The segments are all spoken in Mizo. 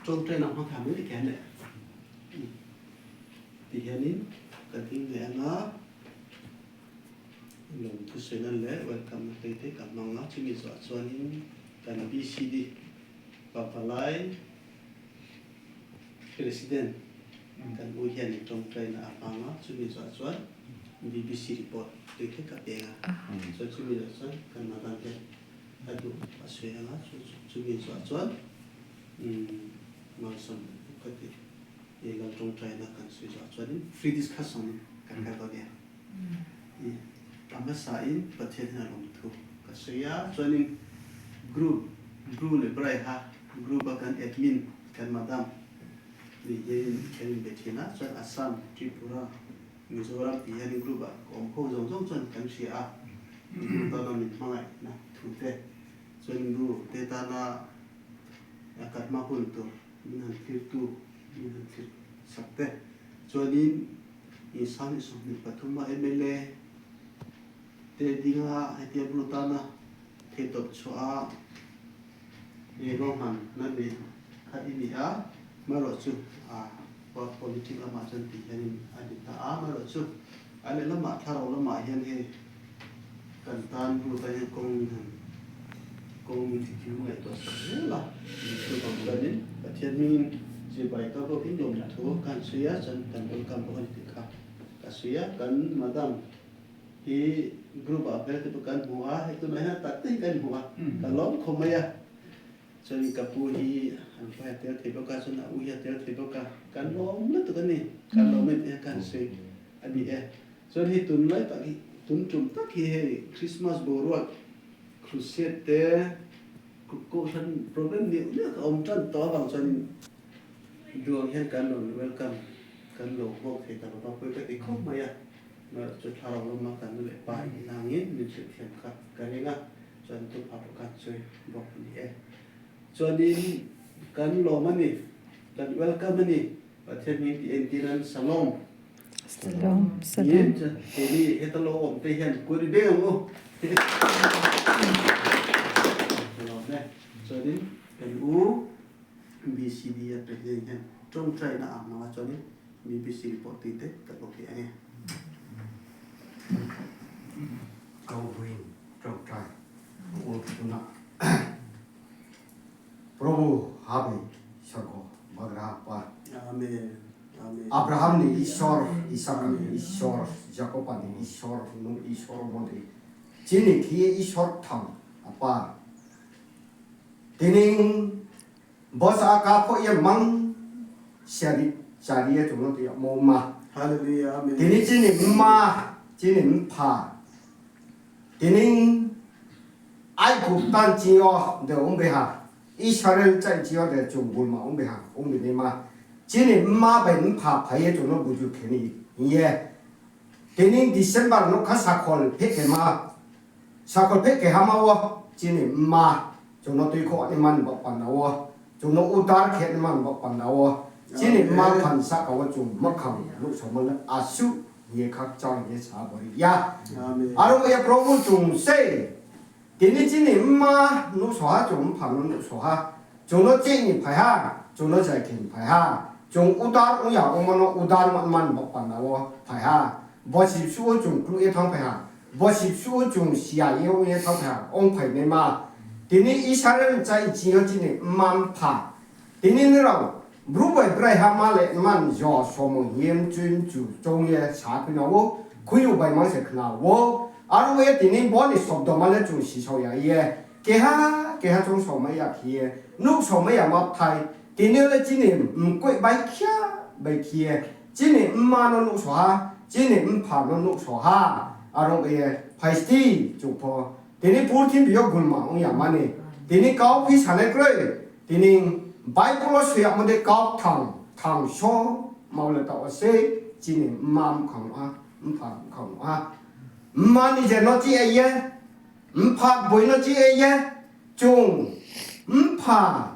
Tawngtaina hma kha mai tikhian leh ti hianin ka ding leh anga lawmthu sawi nan leh welcome na hlei te ka hmang a chumi zawh chuanin kan BCD Pavalai President kan u hianin tawngtaina a hmang a chumi zawh chuan BBC report tui te ka peng a chuan chumi zawh chuan kan madam hian a duh a sawi anga chumi zawh chuan Malsawm ka ti. I lo tawngtaina kan sawi zawh chuanin free discussion in kan kal dawn nia. I a hmasa in Pathian hian a lawm thu ka sawi a, chuanin group Bru leh Brai kha group a kan admin kan madam nih hianin kan inbe thin a, chuan Assam, Tripura, Mizoram tih hianin group ah ka awm ho zawng zawng chuan kan hria a, Bru tana min hmangaihna thu te chuanin Bru te tana a kal hma hun tur min han thlirtu min han thlir sak te chuanin Isani 23 a mla te dinga hetia bul tana theihtawp chhuah a ei ruahman na nei kha i ni a, marawh chu a politic lamah chuan tih hianin a ni ta a, marawh chu a lehlamah thlarau lamah hian hei Kan tan hnu tan hian kawng min han kawng min ti thim ngaihtuah sak zel a, chuvang chuanin Pathian hmingin chibai ka bawkin lawm thu ka han sawi a, chuan kan welcome bawk a ni tih kha ka sawi a, kan madam hi group ah hmel te pawh kan hmu a, hei tunah hian tak tak hi kan hmu a, ka lawm khawp mai a, chuanin ka pu hi an hruai a tel thei bawk a, chuan a u hi a tel thei bawk a, kan lawm lutuk a ni, kan lawm em tih kha ka han sawi a ni e. Chuan hei tunlai tak hi, tun tum tak hi hei Christmas boruak crusade te kohhran program neuh neuh ka awm tan tawh avang chuanin duang hian kan rawn welcome kan lo nghawk thei ta lova pawi ka ti khawp mai a, chu thlarau lama kan nu leh pa in angin min hrilh thiam kha ka ring a, chuan thupha pawh khan sawi bawk a ni e. Chuanin kan lawm a ni, kan welcome a ni, Pathian hming tih entir an Shalom. Shalom, shalom. Keini heta lo awm te hian kut i beng ang u. Shalom e. Chuanin kan u BCD a president hian tawngtaina ang hmanga chuanin BBC report tui te kan lo thei ang e. Kaubuin tawngtai ang u tunah Prabhu habi sargo bagra pa. Amen. Amen. Abraham ni Isor, Isaac ni Isor, Jacob ni Isor, nung Isor bodi. Chini khi Isor thang apa. Tining bosa ka pho ye mang siari chari ye chung ti mo ma. Hallelujah. Amen. Tini chini ma chini pha. Tining Aiguptan cio de um beha Israel chan cio de chung bul ma um beha um bi ma chini ma ben pha phai chu no buju kheni ye tining December no kha sakhol phe ke ma sakhol phe ke ha ma wo chini ma chu no tui kho ni man ba pan na wo chu no utar khe ni man ba pan na wo chini ma phan sa ka wo chung ma khang lu so ma asu ye khak chang ye cha bori ya aro ye prabhu chung se tini chini ma nu so ha chung pha nu so ha chung no che ni phai ha chung no chai khin phai ha chung udar u ya u mo no udar man man bok pan na wo phai ha bo si su chung klu ye thong phai ha bo si su chung sia ye u ye thong phai ha ong phai ne ma tini Israel chai chi ho chini mam pha tini ni rao 如果不来他妈嘞，蛮要说么严峻就中也查可能我，可有白忙些可能我，而我也今年把你说到嘛嘞，就洗手呀也，给他给他种什么呀去，弄什么呀嘛拍，今年嘞今年唔贵白去白去，今年唔嘛弄弄说哈，今年唔怕弄弄说哈，而我也拍戏就破，今年不听比较滚嘛，我也嘛呢，今年高飞上来贵，今年。Bible a suiah made kau thang thang shaw mau le ta ase chini mam khang a mpha khang a ma ni je no chi e ye mpha boi no chi e ye chung mpha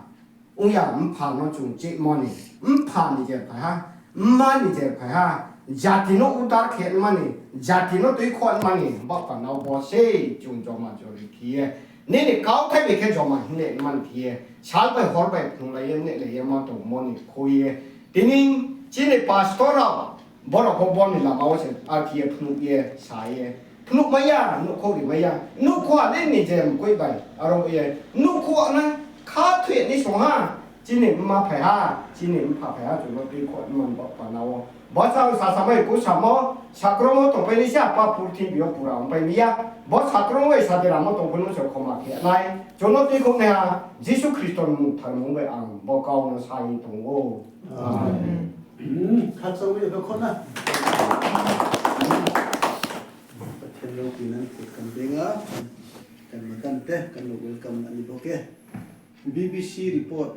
ung ya mpha no chung chi mo ni mpha ni je pha ha ma ni je pha ha jati no utar khet ma ni jati no tui khon ma ni ba pa nau bo se chung jo ma jo ri khi ye 你高开没开着嘛？你蛮贴，下摆后摆从来也你来也嘛都莫你可以。今年今年pastor了，不了不帮你了嘛？我是阿贴普耶啥耶？普没呀，努可的没呀？努可你你这唔贵呗？阿龙耶，努可呢？卡腿你说哈？今年唔嘛排哈，今年唔怕排哈，就我对可唔不把那我。บ่ชาวสาสมัยกุสามอสักรมตงไปนิชาปาพูทิบิโอปุราไปมียาบ่สักรมไว้สาเดรามตงไปนุสขมาเขนายจนตีคงเนี่ยยิสุคริสต์มุทันมุไปอังบ่เกาโนสายตงโอ คัดสวิเป็นคนนะประเทศโลกนั้นติดกันเองอ่ะกันมากันเตะกันโลกเวลคัมอันนี้โอเค BBC report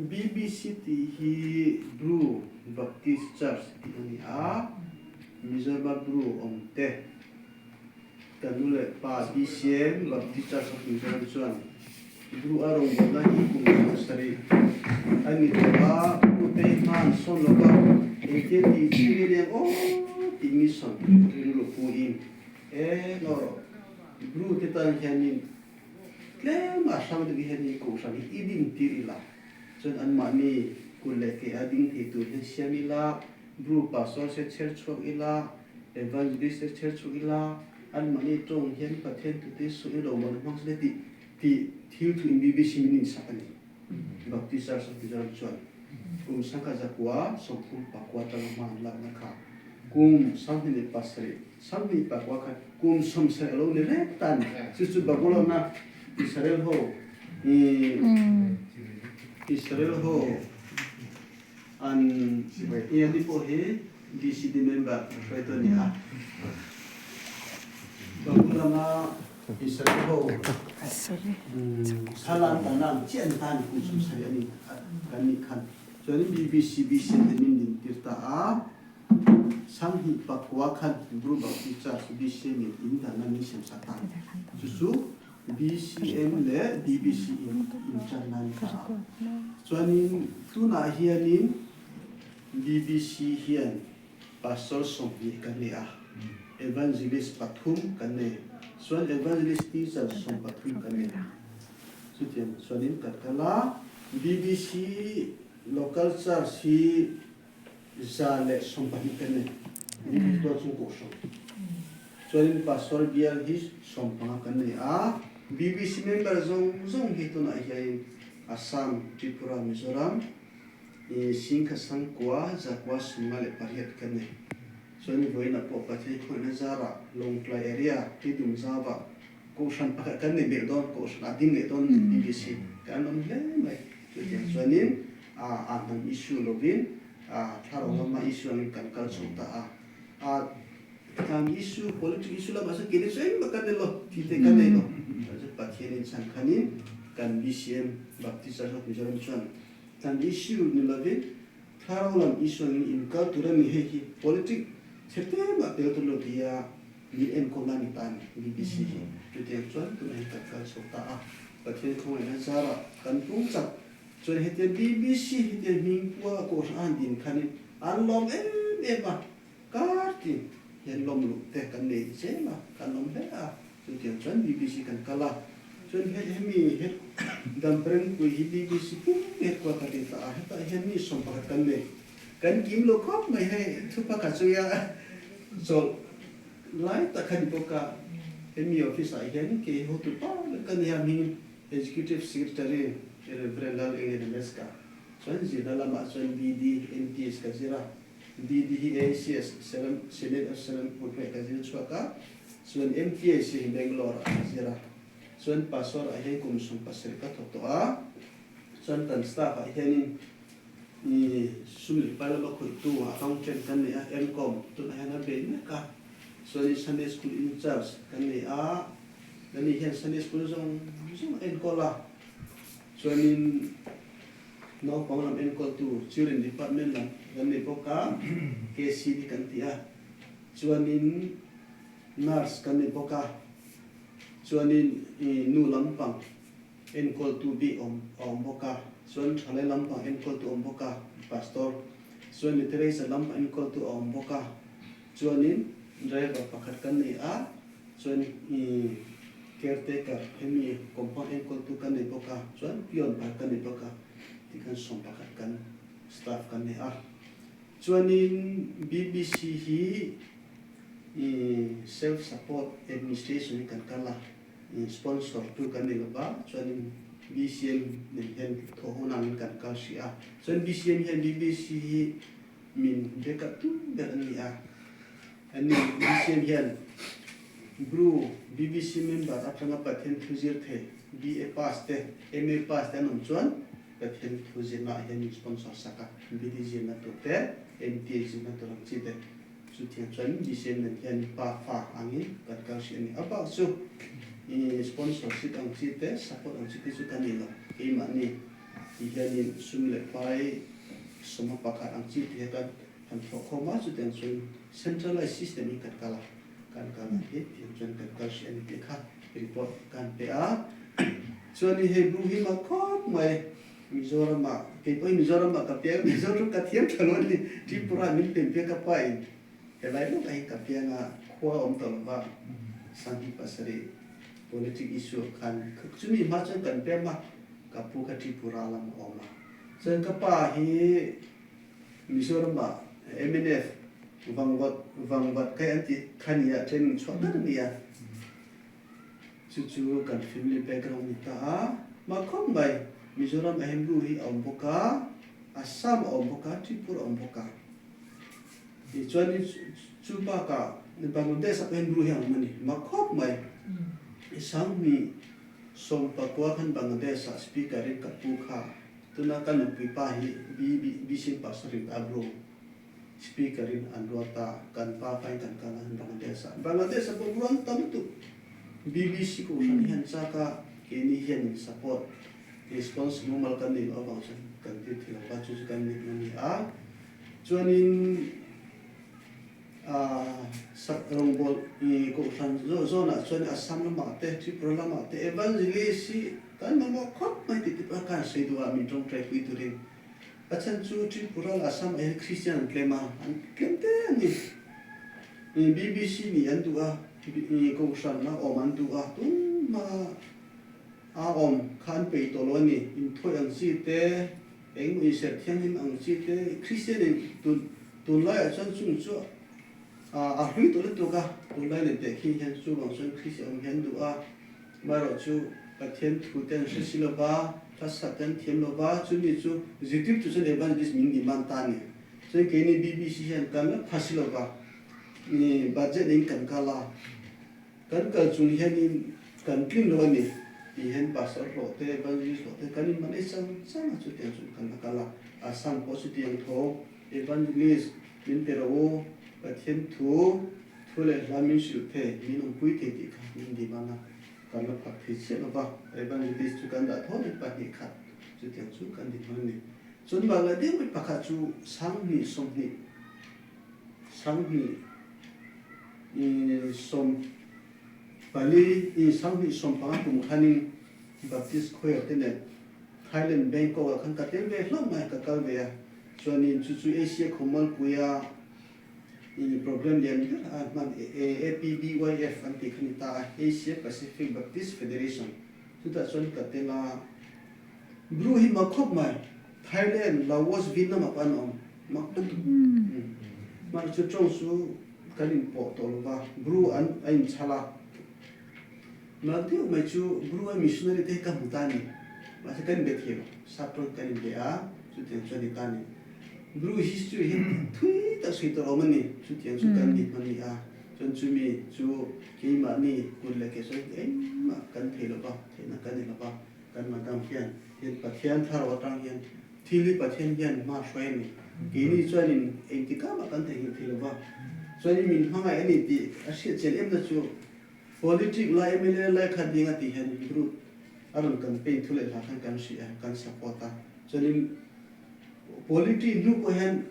BBC ti hi Bru Baptist Church tih a ni a, Mizoram Bru awm te ka nu leh pa BCM Baptist Church of Mizoram chuan Bru a rawngbawlna hi kum 70 a ni tawh a, Bru te hi hman sawn lova engtia tih chi nge lian aw tih mission rilru puin e ngaw rawh Bru te tan hianin Tlem a hrang deuh hian kohhran hi i din tir ila, chuan anmahni kut leh ke a ding thei tur hian siam ila, Bru pastor se chher chhuak ila, evangelist se chher chhuak ila, anmahni tawng hian Pathian tute suh i lo mawn hmang se tih tih thil thu in BBC min insak a ni. Baptist Church of Mizoram chuan kum 1934 atanga hma an lakna kha kum 27, 24 khan kum 70 a lo ni reng ta a ni. Chu chu Babylon-a Israel ho Israel ho an Iani pawh hi BCD member hruaitu a ni a. Babylon-a Israel ho thla an tan ang chiah an tan kum 70 a ni kan nih khan. Chuanin BBC BCM te min din tir ta a, 29 khan Bru Baptist Church BCM in in danna min siam sak ta. Chu chu BCM leh BBC in inṭanna a ni ta a. Chuanin tunah hianin BBC hian Pastor 20 kan nei a, Evangelist pathum kan nei. Chuan Evangelist teacher 13 kan nei. Chutiang chuanin kan kal a, BBC Local Church hi 120 kan nei. BBC tual chung kohhran. Chuanin Pastor bial hi 15 kan nei a, BBC member zawng zawng hi tunah hianin Assam, Tripura, Mizoram, I singkha sangkua zakua 58 kan nei. Chuan vawiinah pawh Pathian khawngaihna zarah Lawngtlai area Tidum Zava Kohhran pakhat kan nei belh dawn, Kohhran a ding leh dawn BBC kan awm hle mai. Chutiang chuanin a hnam issue lovin thlarau lama issue angin kan kal chho ta a. A hnam issue, politics issue lamah chuan keini chu engmah kan nei lo, thi te kan nei lo. Pathianin chhangkhanin kan BCM Baptist Church of Mizoram chuan Kan issue ni lovin thlarau lam issue angin inkal tur a ni hei hi politic chhe te mah tel tur lo ti a min enkawl a ni ta a ni BBC hi chutiang chuan tunah hian kan kal chho ta a Pathian khawngaihna zarah kan pung chak chuan hetia BBC hetia hming pua a kohhran a han din khanin an lawm em em a kar tin hian lawm luh te kan nei zel a kan awm hle a. Chutiang chuan BBC kan kal a, chuan he hemi he Damprengpui hi BBC pum headquarter ni ta a, hetah hian mi 11 kan nei. Kan kim lo khawp mai hei thu pakhat chu ia chawlh lai tak a ni bawk a, hemi office ah hian kei hotu pa ber ka ni a, hming Executive Secretary Rev Lal Englian Meska chuan zirna lamah chuan BD, MTS ka zir a, BD hi ACS Senate of Serampore ka zir chhuak a, Chuan MTAC hi Bangalore ah ka zir a, chuan Pastor ah hian kum 17 ka thawk tawh a, chuan kan staff ah hianin i sum leh pai lama khawihtu accountant kan nei a, M-Com tunah hian a bei mek a, chuanin Sunday School in charge kan nei a, ani hian Sunday School zawng zawng a enkawl a, chuanin naupang lam enkawltu Children Department lam kan nei bawk a, KCD kan ti a. Chuanin nurse kan ni bawk a, chuanin i nu lampang enkawltu bik awm a awm bawk a, chuan thalai lampang enkawltu a awm bawk a, pastor, chuan literature lampang enkawltu a awm bawk a, chuanin driver pakhat kan nei a, chuan i. Caretaker hemi compound enkawltu kan nei bawk a, chuan peon pakhat kan nei bawk a, tikhan 11 kan staff kan nei a. Chuanin BBC hi self support administration in kan kal a, sponsor tu kan nei lova, chuanin BCM nen hian thawh ho nangin kan kal hrih a. Chuan BCM hian BBC hi min backup tu ber an ni a. Ani BCM hian Bru BBC member atanga Pathian thu zir thei BA pass te, MA pass te an awm chuan Pathian thu zirna ah hian min sponsor sak a, BD zirna tur te, MTA zirna tur ang chi te. Chutiang chuan BCM nen hian pa fa angin kan kal hrih a ni. A bak chu sponsorship ang chi te, support ang chi te chu ka ni lo. Keimahni ti hianin sum leh pai sawma pakhat ang chi te hi kan han thawh khawm a, chutiang chuan centralized system in kan kal a, kan kal a hi tiang chuan kan kal hrih a ni tih kha report kan pe a. Chuanin hei bu hi mak khawp mai, Mizoram ah, kei pawh hi Mizoram ah ka piang a, Mizoram ka thiam tha lo a ni, Tripura ah min pen piak ka pa in helai lawk ah hian ka piang a, khua a awm tawh lo va, 27 politic issue ah khan chumi hma chuan kan pem a, ka pu kha Tripura lam a awm a, chuan ka pa hi Mizoram ah mnf vangvat vangvat kai an tih kha nia training chhuah ber a ni a, chu chu kan family background ni ta a, mah khawp mai Mizoram a Hebrew hi a awm bawk a, Assam a awm bawk a, Tripura a awm bawk a, tichuan chu bakah Bangladesh ah pawh Hebrew hi a awm a ni, mah khawp mai 1990 khan Bangladesh ah speaker in ka pu kha. Tuna ka nupui pa hi BC pasarih a bru speaker in an ruat a, kan pa pain kan kal a Bangladesh ah. Bangladesh ah pawh bru an tam lutuk. BBC kohhran hian chak a keini hian in support response mumal kan neih loh avang chuan kan tir thei lo va, chu chu kan nih na ni a. Chuanin sak rawngbawl kohhran zawnah chuan Assam lamah te Tripura lamah te evangelist hi kan mamawh khawp mai tih te pawh khan sawi duh a min tawngtai pui turin a chhan chu Tripura leh Assam ah hian Christian an tlem a an tlem te a ni BBC nih an duh a kohhran a awm an duh a tunhma a awm kha an peih tawh lo a ni inthawi ang chi te Eng inserh thianghlim ang chi te Kristian in tun tunlaiah chuan chung chu a hlui tawh lutuk a, tunlai nen teh khi hian chuvang chuan Kristian awm hian duh a, amaherawh chu Pathian thu te an hre si lo va, hla te an thiam lo va, chumi chu zirtirtu chuan evangelist min demand ta a ni. Chuan keini BBC hian kan la pha si lo va, budget in kan kal a. Kan kal chung hianin kan tling lo a ni tih hian Pastor hlawh te, Evangelist hlawh te kan inman ei chang chang a, chutiang chu kan la kal a. Assam pawh chutiang tho, Evangelist min pe rawh u, Pathian thu, thu leh hla min hrilh thei, min awmpui thei tih kha min demand a, kan la phak thei chiah lo va, Evangelist chu kan dah tho ni pahnih khat, chutiang chu kan demand a ni. Chuan Bangladesh mai pakhat chu 2020, 2024, 2025 kum khanin Baptist Choir te nen Thailand Bangkok ah khan ka tel ve hlauh mai a, ka kal ve a, chuanin chu chu Asia Khawmualpuia program lian ber a hman APBYF an tih kha ni ta a, Asia Pacific Baptist Federation, chutah chuan ka tel a, Bru hi mak khawp mai, Thailand, Laos, Vietnam ah pawh an awm. Mak lutuk. Mahni chu tawng chu kan inpawh tawh lo va, Bru an a inchhal a. Mak deuh mai chu Bru a missionary te hi ka hmu ta a ni. Mahse kan inbe thei lo, sap tawng kan inbe a, chutiang chu a ni ta a ni. Bru history hi thui tak sawi tur a awm a ni, chutiang chu kan ni hman ni a. Chuan chumi chu keimahni kut leh ke sawi engmah kan thei lo va, theihna kan nei lo va. Kan madam hian hian Pathian thlarau atang hian thil hi Pathian hian hma hruai a ni. Keini chuanin engtikah mah kan theihnghilh thei lova, chuanin min hmangaih a ni tih a hriat chian em na chu politic lai mla lai kha ding a tih hian group a rawn campaign thu leh hla khan kan hrih a, kan support a. Chuanin politic hnu pawh hian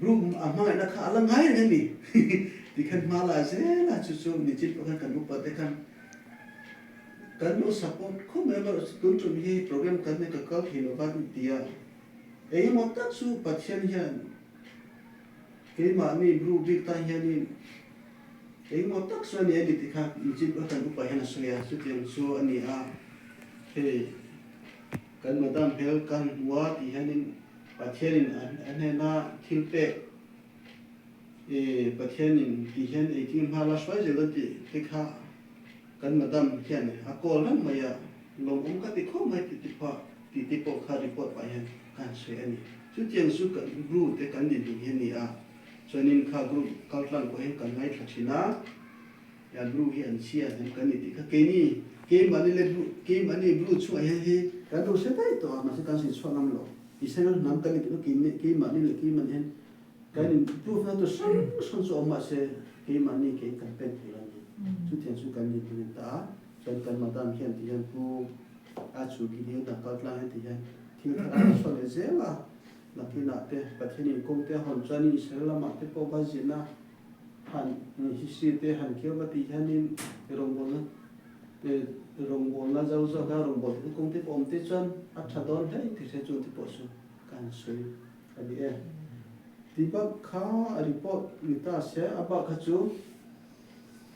group a hmangaihna kha a la ngai reng a ni tih khan hma la zel a, chu chu nichin pawh khan kan upa te khan Kan lo support khawp mai erawh chu tun tum hi program kan nei ka kal thei lo va an ti a, engemaw tak chu Pathian hian keimahni bru bik tan hianin Engmaw tak chu a ni a ni tih kha Mzip a kan upa hian a sawi a, chutiang chu a ni a, hei kan madam hmel kan hmu a tih hianin Pathianin a hnena thil pek i Pathianin tih hian eitin hma la hruai zel dawn tih te kha kan madam hian a call reng mai a, lawmawm ka ti khawp mai tih te pawh tih te pawh kha report pah hian ka han sawi a ni. Chutiang chu kan group te kan din hmun hi a ni a. Chuanin kha group kal tlang pawh hian kan ngaithla thin a, ya group hi an chhia hnam kan ni tih kha keini keimahni leh group keimahni group chhungah hian hei kan lo hre daih tawh a mahse kan sawi chhuak ngam lo Israel hnam kan ni tih kha keini keimahni leh keimahni hian kan in proof na tur hrang hrang chu a awm mahse keimahni kei kan pen thei lo a ni chutiang chu kan ni hmun ta a chuan kan madam hian ti hian pu a chu Gideon a kal tlang hian ti hian thil thar a rawn chhuak leh zel a. Nakinah te Pathianin kawng te a hawn chuanin Israel lamah te pawh va zina han history te han keu va tih hianin rawngbawlna rawngbawlna zo zawk a rawngbawlna kawng te pawh awm te chuan a tha dawn hle ti hre chung te pawh chu ka han sawi a ni e. Tih bak kha a report ni ta se a bak kha chu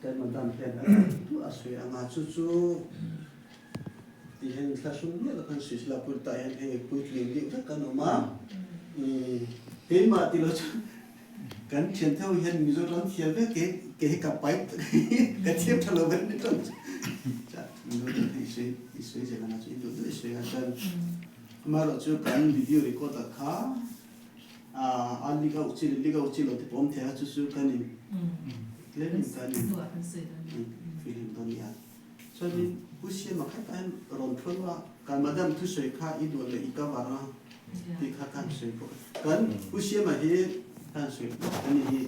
kan madam hian a duh a sawi anga chu chu Ti hian thlahrung miah lo khan Sisla pultah hian hei puitling deuh vek kan awm a, keimah tilo chuan kan thian ho hian Mizoram thiam vek ke ke hi ka pai ka thiam tha lo ber ni chuan Mizoram hi i sawi i sawi zel anga chu i duh duh i sawi a chuan amaherawh chu kan video record ah kha a lig auh chi leh lig auh chi lo te pawh awm thei a chu chu kan in tlem in kan in fihlim dawn nia. Chuanin Pu Siama kha tah hian rawn thluan a, kan madam thusawi kha i duh leh i cover a tih kha ka han sawi bawk a. Kan Pu Siama hi ka han sawi bawk a ni hi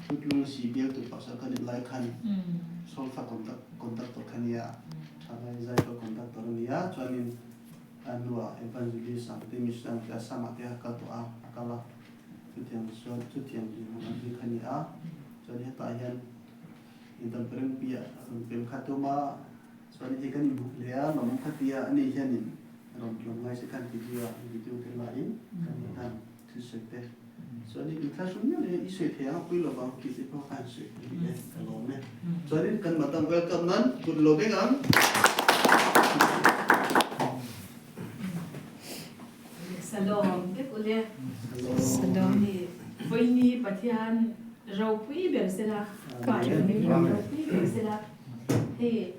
Thutlung si bialtu pasal ka nih lai khan Solfa conductor kha nia, Thalai Zaipawl conductor a nia, chuanin a hnuah Evangelist ang te Missionary ang te Assam ah te a kal tawh a, a kal a, chutiang chuan chutiang dinhmun ang hi kha ni a, chuan hetah hian Intampereng piah a rawn pem kha tum a, chuan hei kan inhmuh hle a, lawmawm kha tia ani hianin rawn tlawm ngai se khan video ah video te laiin kan ni tan thusawi te chuan in thlahrung miah leh i sawi thei ang a pui lovang tih te pawh kha han sawi thei e ka lawm e. Chuanin kan madam welcome nan kut lo vek ang. Salom vek ule. Salom. Vawiini Pathian ropui ber sela, ropui ber sela. Hei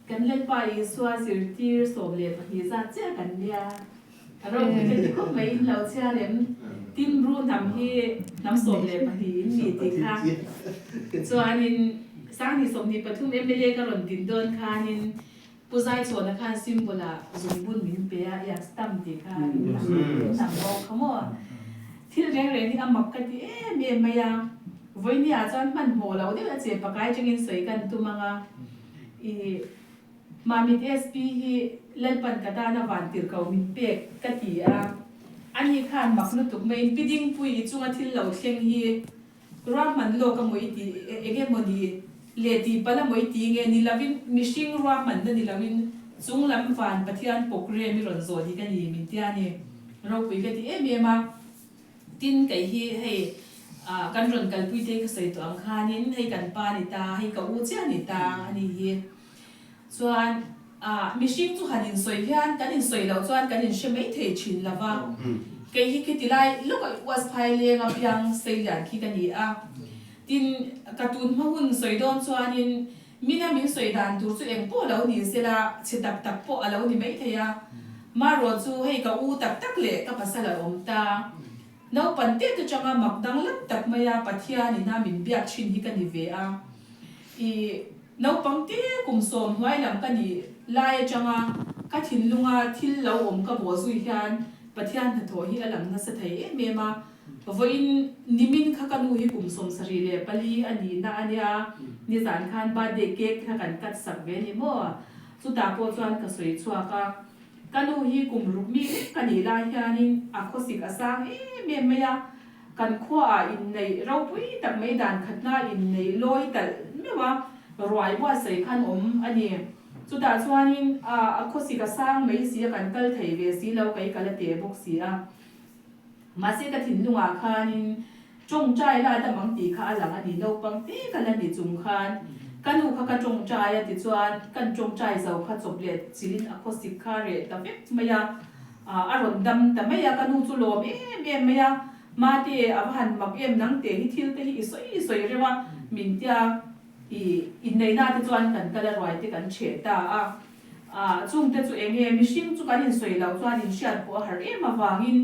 kan Lalpa Isua zirtir 12 zat chiah kan nia. A ropui ka ti khawp mai in lo chhiar em? Tin Bru hnam hi hnam 12 in ni tih kha. Chuanin 2023 mla ka rawn din dawn khanin Pu Zaichhawna khan symbol ah zungbun min pe a, iak stamp tih kha min lam bawk kha maw. Thil reng reng hi a mak ka ti em em mai a, vawiini ah chuan hmanhmawh loh deuh a che pakai tangin sawi kan tum ang a, i Mamit SP hi Lalpan ka tana van tirhko min pek ka ti a, ani khan mak lutuk maiin Pi Dingpui chunga thil lo thleng hi Ruahman lawk a maw i tih eng emaw ni le tih palh a maw i ti nge ni lovin mihring ruahmanna ni lovin chung lam van Pathian pawk rem i rawn zawh dik a ni min tia ni ropui ka ti em em a. Tin kei hi hei kan rawn kalpui te ka sawi tawh ang khanin hei kan pa ni ta hei ka u chiah ni ta a ni hi chuan mihring chu han insawi hian kan insawi loh chuan kan inhre mai thei thin lo va, kei hi khiti lai lawk a uas phai leng a piang seilian khi ka ni a, tin ka tun hma hun sawi dawn chuanin mina min sawi dan tur chu eng pawh lo ni sela chhe tak tak pawh a lo ni mai thei a, marawh chu hei ka u tak tak leh ka pasal a awm ta, naupan te te changa mak danglam tak maia Pathianin a min biak thin hi ka ni ve a, i. Naupang te kum 10 hnuai lam ka nih lai atanga ka thinlunga thil lo awm ka bawh zui hian Pathian hnathawh hi a lang nasa thei em em a. Vawiin nimin kha ka nu hi kum 74 a nihna a nia, nizan khan birthday cake kha kan cut sak ve ni maw? Chutah pawh chuan ka sawi chhuak a, ka nu hi kum ruk mi lek ka nih lai hianin a khawsik a sang em em mai a, Kan khuaah inneih ropui tak mai dan khatna inneih lawi talh meuh a, ruai buatsaih khan awm a ni. Chutah chuanin a khawsik a sang mai si a, kan kal thei ve si lo, kei ka la teh bawk si a. Mahse ka thinlungah khanin. Tawngtai la dam ang tih kha a lang a ni, naupang te ka la ni chung khan ka nu kha ka tawngtai a tichuan kan tawngtai zo kha chawp leh chilin a khawsik kha reh ta vek mai a, a rawn dam ta mai a, ka nu chu lawm em em mai a, Mate a va han mak em nang te hi thil te hi i sawi i sawi reuh a, min tia i inneihna te chuan kan kal a ruai te kan chheh ta a, Chung te chu eng nge mihring chu kan insawi loh chuan inhriat pawh a har em avangin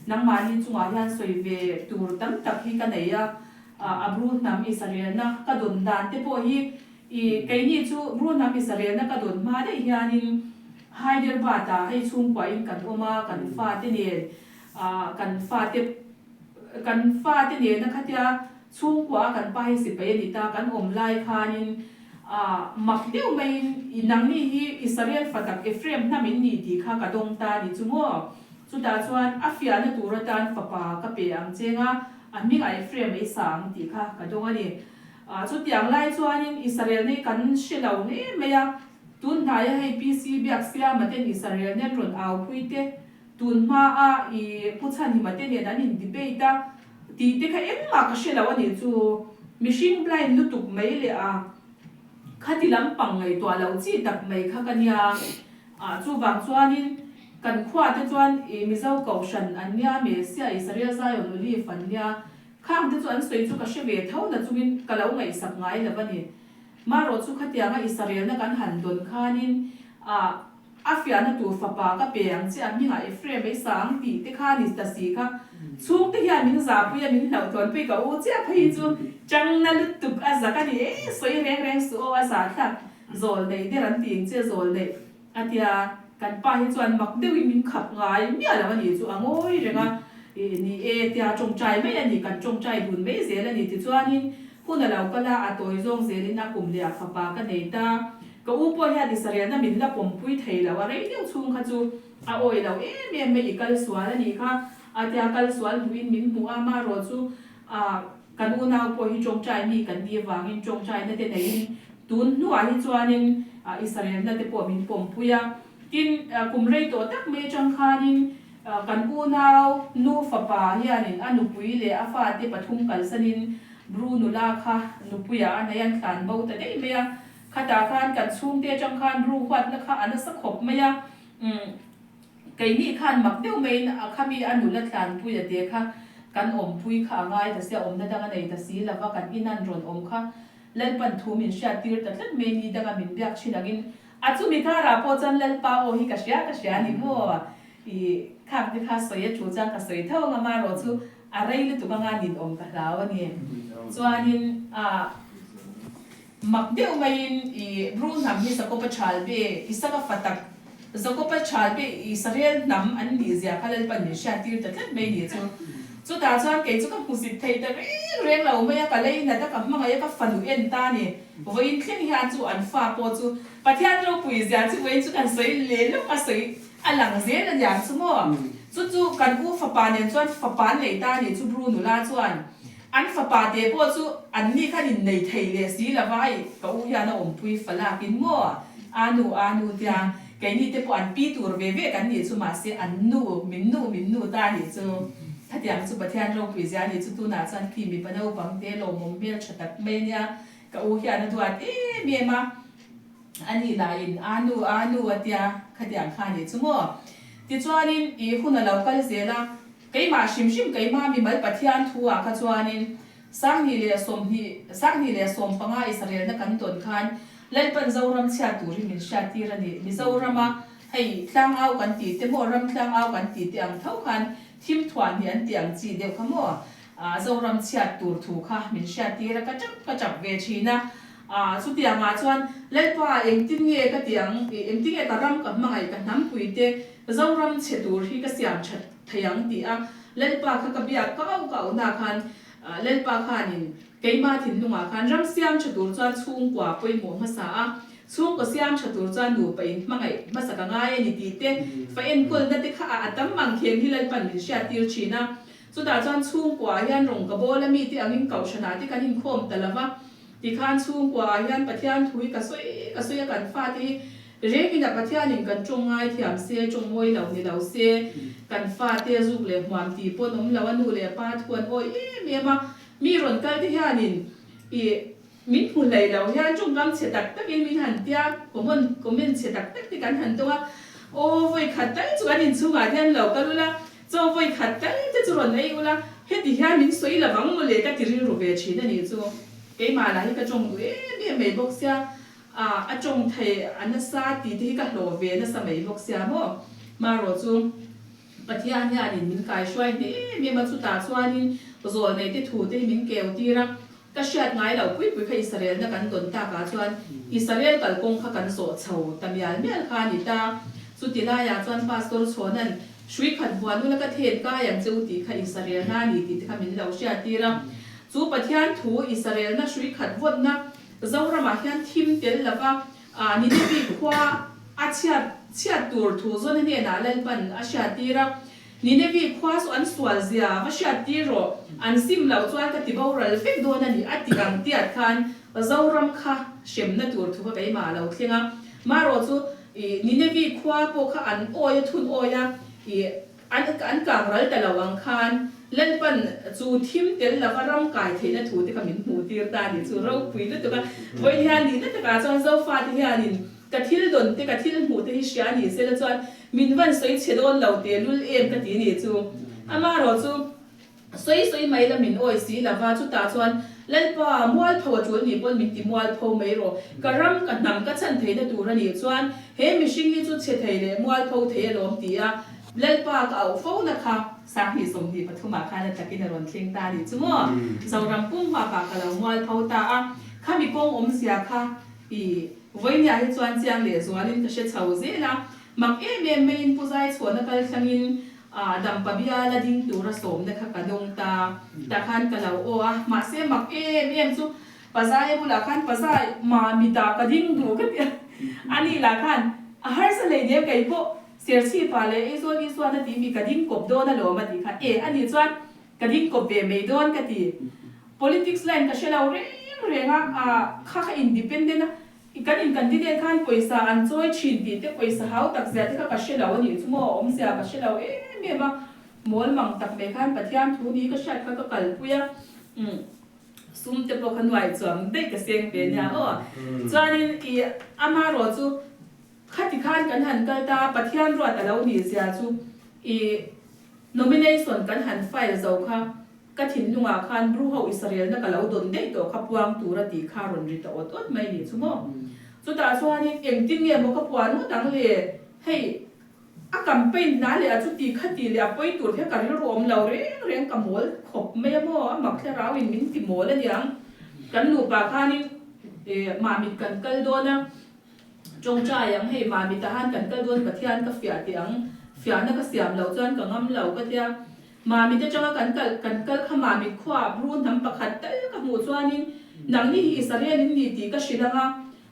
nangmahni chungah hian sawi ve tur tam tak hi ka nei a, a Bru hnam Israelna ka dawn dan te pawh hi i keini chu Bru hnam Israelna ka dawn hma daih hianin Hyderabad ah hei chhungkuahin kan awm a, kan fate nen kan fate kan fate nena khatia chhungkua a kan pa hi sipai a ni ta kan awm lai khanin A mak deuh maiin i nangni hi Israel fa tak Ephraim hnam in ni tih kha ka dawng ta ni chu maw? Chutah chuan a fiahna tur atan fapa ka pe ang cheng a, a hmingah Ephraim ei sa ang tih kha ka dawng a ni. A chutiang lai chuanin Israel nei kan hre lo hle mai a, tun hnaia hei PC Biaksiama ten Israel nen rawn aupui te, tun hmaa i Pu Chhanhima te nen an in debate a, Tih te kha engmah ka hre lo a nih chu. Mihring blind lutuk mai leh a khati lampang ngaihtuah loh chi tak mai kha ka nia. Ah chuvang chuanin kan khua te chuan i Mizo Kohhran an nia, Mesia Israel Zion Olive an nia. Khang te chu an sawi chu ka hre ve tho na chungin ka lo ngaihsak ngai lo a ni. Marawh chu khatianga Israelna kan han dawn khanin ah A fiahna tur fapa ka pe ang che, a hmingah Ephraim ei sa ang tih te kha ni ta si kha. Chhungte hian min zahpui a, min hlauhthawnpui ka u chiah phei hi chu changna lutuk a zak a ni e, sawi reng reng suh aw a zahthlak zawl neih der an ti ang che zawl neih a tia kan pa hi chuan mak deuhin min khap ngai miah lo a ni chu a ngawi reng a, ni e tia tawngtai mai a ni, kan tawngtai dun mai zel a ni tichuanin hun a lo kal a, a tawi zawng zelin a kum leh a fapa ka nei ta. Ka u pawh hian Israelna min la pawmpui thei lo, a rei deuh chhung kha chu a awi lo em em mai, i kal sual a nih kha, a tia kal sual hmuhin min hmuh a, marawh chu kan unau pawh hi tawngtai mi kan nih avangin tawngtaina te neiin tun hnuah hi chuanin Israelna te pawh min pawmpui a, tin kum rei tawh tak mai atang khanin kan unau nu fapa hianin a nupui leh a fate pathum kalsanin Bru nula kha nupuiah a nei an tlan bo ta daih mai a. Khatah khan kan chhungte atang khan ru huatna kha a nasa khawp mai a, umm keini khan mak deuh maiin a khami a nula tlanpui a te kha kan awmpui kha a ngai ta sia, awmna dang a nei ta si lova kan inan rawn awm kha Lalpan thu min hriat tir ta tlat mai ni danga min biak thin angin a chumi karah pawh chuan Lalpa aw hi ka hria ka hria a ni maw i khang te kha sawi a thu chuan ka sawi tho ang a marawh chu a rei lutuk anga nin awm ka hlau a ni chuanin a Mak deuh maiin i Bru hnam hi Jakoba chhal be, Isaka fa tak, Jakoba chhal be Israel hnam an nih zia kha Lalpan min hriat tir ta tlat mai ni chu. Chutah chuan kei chu ka hmusit thei ta reng reng lo mai a, ka lei nat a, ka hmangaih a, ka fanu en ta ni. Vawiin thleng hian chu an fa pawh chu Pathian ropui zia chu vawiin chu kan sawi leh lawk a sawi a lang zel a niang chu maw. Chu chu kan u fapa nen chuan fapa an nei ta ni chu Bru nula chuan An fapa te pawh chu an ni khan in nei thei leh si lo va, ai ka u hian a awmpui fa lak in maw? A nu, a nu tia keini te pawh an pi tur ve ve kan nih chu mahse an nu, min nu, min nu ta nih chu khatiang chu Pathian ropui zia nih chu tunah chuan khi mipa naupang te lawmawm hmel tha tak mai ania ka u hian a duat em em a, a ni lah in a nu, a nu a tia khatiang kha nih chu maw? Tichuanin i hun a lo kal zel a. Keimah hrim hrim keimah mimal Pathian thu ah kha chuanin 2020, 2015 Israelna kan tawn khan Lalpan Zoram chhiat tur hi min hriat tir a ni. Mizorama hei tlangau kan tih te maw ram tlangau kan tih te ang tho khan thim thuan hi an tih ang chi deuh kha maw Zoram chhiat tur thu kha min hriat tir a ka tap ka tap ve thin a. Chutiang ah chuan Lalpa engtin nge ka tih ang engtin nge ka ram ka hmangaih ka hnampui te Zoram chhe tur hi ka siam that thei ang tih a Lalpa kha ka biak kau kau na khan Lalpa khanin keima thinlungah khan ram siam tha tur chuan chhungkua pawimawh hmasa a, chhungkaw siam tha tur chuan nupa in hmangaih hmasa ka ngai a ni tih te fa enkawlna te kha a tam mang khem hi Lalpan min hriat tir thin a. Chutah chuan chhungkua ah hian rawng ka bawl a mite angin kohhranah te kan inkhawm ta lova tikhan chhungkua ah hian Pathian thu hi ka sawi ka sawi a kan fate hi. Rengin a Pathianin kan tawng ngai thiam se, tawng mawi lo ni lo se, kan fate zuk leh hmuam tih pawn awm lo, a nu leh pa thu an awi em em a, mi rawn kal te hianin i min hmu hlei lo hian tawngkam chhe tak takin min han tia, comment comment chhe tak tak te kan han tawng a, aw vawi khat tal chu kan inchhungah hian lo kal ula, chaw vawi khat tal te chu rawn ei ula, heti hian min sawi lovang mawle ka ti rilru ve thin a nih chu, keimah lah hi ka tawng duh em em mai bawk sia. A a tawng thei a nasa tih te hi ka hlawh ve nasa mai bawk sia maw. Marawh chu Pathian hianin min kaihruai hle em em a, chutah chuanin zawlnei te thu te hi min keu tir a, ka hriat ngai loh pui pui kha Israelna kan dawn takah chuan Israel kalkawng kha kan zawh chho ta mial mial kha a ni ta. Chuti laiah chuan Pastor Chhawna'n hrui khat vuan ula ka then kai ang che u tih kha Israelna a ni tih te kha min lo hriat tir a. Chu Pathian thu Israelna hrui khat vawnna Zoramah hian thim tel lova Ninevi khua a chhiat chhiat tur thu zawn hnenah Lalpan a hriattir a, Ninevi khua chu an sual zia va hriattir rawh, an sim loh chuan ka ti boral vek dawn a ni a ti ang tiat khan Zoram kha hremna tur thu kha keimah a lo thleng a. Marawh chu Ninevi khua pawh kha an awi a thun awi a, An an kang ral ta lo ang khan Lalpan chu thim tel lova ram kai theihna thu te kha min hmuh tir ta a nih chu ropui lutuk a. Vawiin hian nihna takah chuan Zofate hianin ka thil dawn te ka thil hmuh te hi hria a nih sela chuan min van sawi chhe dawn lo tehlul em ka ti nih chu. Amaherawh chu Sawi sawi mai la min awi si lova, chutah chuan Lalpa, mualpho a tul nih pawn min ti mualpho mai rawh. Ka ram, ka hnam ka chhan theihna tur a nih chuan he mihring hi chu chhe thei leh mualpho thei alawm ti a, Lalpa ka auh fo na kha. Sanghnih 23 ah khan a takin a rawn thleng ta a nih chu maw? Zoram pum huapah ka lo mualpho ta a, khami kawng awmzia kha i vawinia hi chuan chiang leh zualin ka hre chho zel a, mak em em maiin Pu Zaichhuana kal thlangin A dampa bial a ding tura sawmna kha ka dawng ta, tah khan ka lo aw a, mahse mak em em chu Pazaia bulah khan Pazai ma mitah ka ding duh ka ti a, ani lah khan a harsa hlei nem kei pawh Serchhipa leh Aizawl Isuan a tih mi ka ding kawp dawn alawm a tih kha, e ani chuan ka ding kawp ve mai dawn ka ti, politics line ka hre lo reng reng a, kha kha independent a, Kan in candidate khan pawisa an chawi thin tih te pawisa hau tak zia te kha ka hre lo a nih chu maw awmzia ka hre lo em em a, mawl mang tak mai khan Pathian thu ni ka hriat kha ka kalpui a, umm sum te pawh kha nuai chuang daih ka seng ve nia aw. Chuanin i amarawh chu khati khan kan han kal ta a, Pathian ruat a lo nih zia chu i nomination kan han file zo kha Ka thinlungah khan Bru ho Israelna ka lo dawn daih tawh kha puang tur a tih kha rawn ri ta awt awt mai nih chu maw. Chutah chuanin engtin nge maw ka puan ngawt ang le, hei a campaign hna leh a chuti khati leh a pawi tur hian ka rilru awm lo reng reng ka mawl khawp mai a maw, a mak thlarau in min ti mawl a niang. Kan nupa khanin Mamit kan kal dawn a, tawngtai ang hei Mamit ah han kan kal dawn Pathian ka fiah teh ang, fiahna ka siam loh chuan ka ngam lo ka tia. Mamit atanga kan kal kan kal kha Mamit khuaah Bru hnam pakhat tal ka hmuh chuanin nangni hi Israel in ni tih ka hrilh ang a,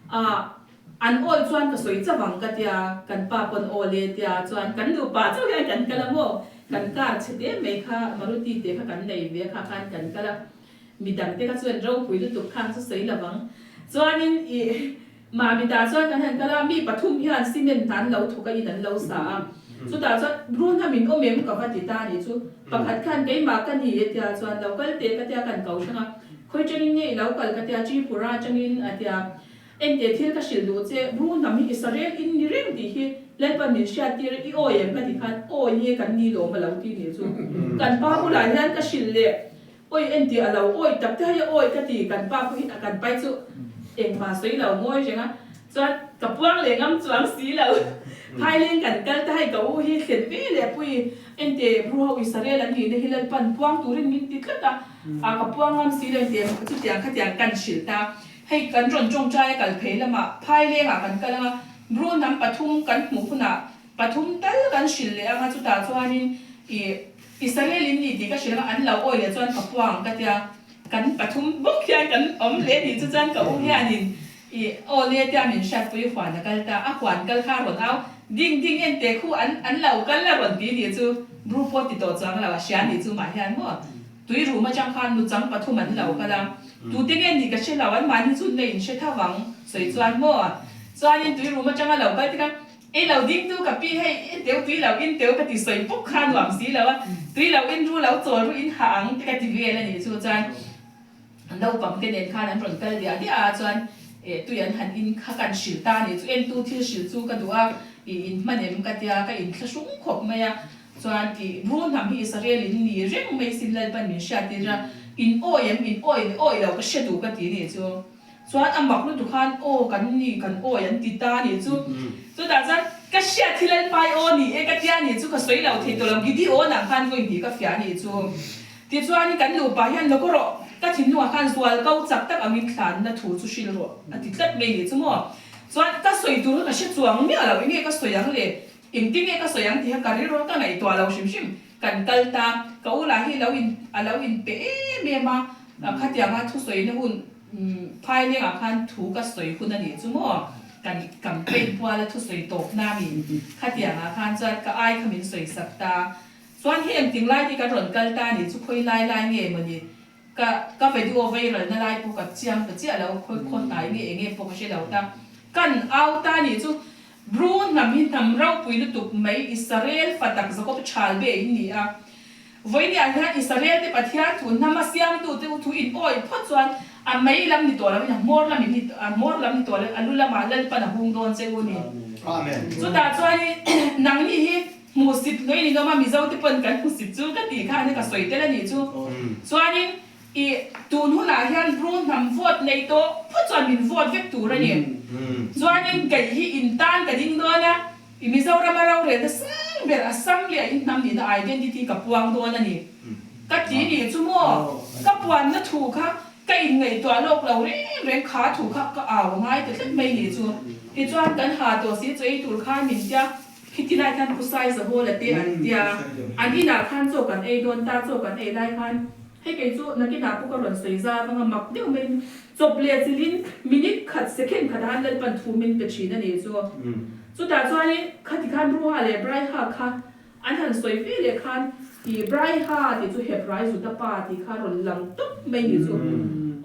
ah an awi chuan ka sawi chauh ang ka tia, kan pa pawn aw le tia chuan kan nupa chauh hian kan kal a maw, kan car chhe te mai kha Maruti te kha kan nei ve kha khan kan kal a, midang te kha chuan ropui lutuk khang chu sawi lo ang. Chuanin ih Mamitah chuan kan han kal a, mi pathum hian cement hna an lo thawk a, in an lo sa a. Chutah chuan Brunham in awm em ka va ti ta a nih chu. Pakhat khan keimah ka ni e tia chuan lo kal teh ka tia kan ko hrang a, khawi tangin nge i lo kal ka tia Tripura tangin a tia. Engte thil ka hrilh duh che, Brunham hi Israel in ni reng tih hi Lalpan min hriat tir i awi em ka ti khan awi nge kan ni lawm a lo ti nih chu. Kan pa bulah hian ka hrilh leh. Awi en tih a lo awi tak te hai a awi ka ti kan pa pawhin a kan pai chu engmah sawi lo ngawi reng a chuan ka puang leh ngam chuang si lo Phaileng kan kal ta hei ka u hi thlen ve leh pui ente Bru ho Israel an nihna hi Lalpan puang turin min ti tlat a a ka puang ngam si lo ente chutiang khatiang kan hrilh ta hei kan rawn tawngtai a kal phei lamah Phaileng ah kan kal anga Bru hnam pathum kan hmuh hunah pathum tal kan hrilh leh anga chutah chuanin ih Israel in ni tih ka hrilh a, an lo awi leh chuan ka puang ka tia, kan pathum bawk hian kan awm leh nih chu chuan ka u hianin i aw le tia min hriatpui huan a kal ta, a huan kal kha a rawn au ding ding en teh khu an an lo kal a rawn ti nih chu Bru pawh ti tawh chuang lo a hria nih chu mah hian maw tui rum atang khan nuchang pathum an lo kal a, tute nge nih ka hre lo an mahni chu nei in hre tho ang sawi chuan maw. Chuanin tui room atanga lo kal tika ei lo ding tu ka pi hei i teu tui lo in teu ka ti sawi pawk kha nuam si lo a, tui lo in ru lo chawl ru in hah ang te ka ti vel a nih chu. Chuan naupang te nen khan an rawn kal diah diah a, chuan tui an han in kha kan hrilh ta a nih chu, entu thil hrilh chu ka duh a, i in hman em ka tia ka inthlahrung khawp mai a. Chuan i ru hnam hi Israel in ni reng mai sin Lalpan min hriattir a, in awi em, in awi leh awi lo ka hre duh ka ti nih chu. Chuan a mak lutuk khan aw kan ni kan awi an ti ta nih chu. Chutah chuan ka hriat hi Lalpai aw ni e ka tia nih chu ka sawi lo thei tawh lo Gideon ah khan vawi hnih ka fiah nih chu. Tichuan kan nupa hian lawk rawh ka thinlungah khan zual ko chak tak angin thlanna thu chu hrilh rawh a ti tlat mai nih chu maw. Chuan ka sawi tur kha ka hre chuang miah lo enge ka sawi ang le Engtin nge ka sawi ang tih kha ka rilru ka ngaihtuah lo hrim hrim. Kan kal ta, ka u lah hi lo in a lo in pe em em a, khatianga thusawina hun phailengah khan thu ka sawi hun a nih chu maw? Kan campaign puala thusawi tawpna a ni. Khatiangah khan chuan ka ai kha min sawi sak ta. Chuan hi engtin lai hi kan rawn kal ta a nih chu khawi lai lai nge maw ni? Ka ka video viral na lai pawh ka chiang ta chiah lo, khawi khaw hnai nge enge pawh ka hre lo ta. Kan au ta a nih chu Bru hnam hi hnam ropui lutuk mai Israel fa tak Jakob chhal be in ni a. Vawinia hian Israel te Pathian thu hnama siamtu te u thu in awih phawt chuan a mei lam ni tawh lo in a hmawr lam in ni a hmawr lam ni tawh lo in a lu lamah Lalpan a hung dawn che u ni. Chutah chuan in nangni hi hmuhsit lui ni nawm a Mizo te pawn kan hmuhsit chu ka tih kha ka sawi tel a nih chu. Chuanin I tun hunah hian Bru hnam vote nei tawh phawt chuan min vote vek tur a ni. Chuanin kei hi in tan ka ding dawn a, i Mizorama rorelna sang ber Assam leh a in hnam nihna identity ka puang dawn a ni. Ka ti nih chu maw? Ka puanna thu kha ka inngaihtuah lawk lo reng reng kha thu kha ka au a ngai ta tlat mai nih chu. Tichuan kan ha tawh si chu ei tur khan min tia. Khiti lai khan Pu Saizahawla te an tia, an inah khan chaw kan ei dawn ta, chaw kan ei lai khan hei kei chu nakinah pawh ka rawn sawi za avanga mak deuh maiin chawp leh chilhin minute khat second khatah han Lalpan thu min pe thin a nih chu. Chutah chuanin khati khan Ruha leh Braiha kha an han sawi ve leh khan i Braiha tih chu Hebrai Juda pa tih kha rawn lang tawp mai nih chu.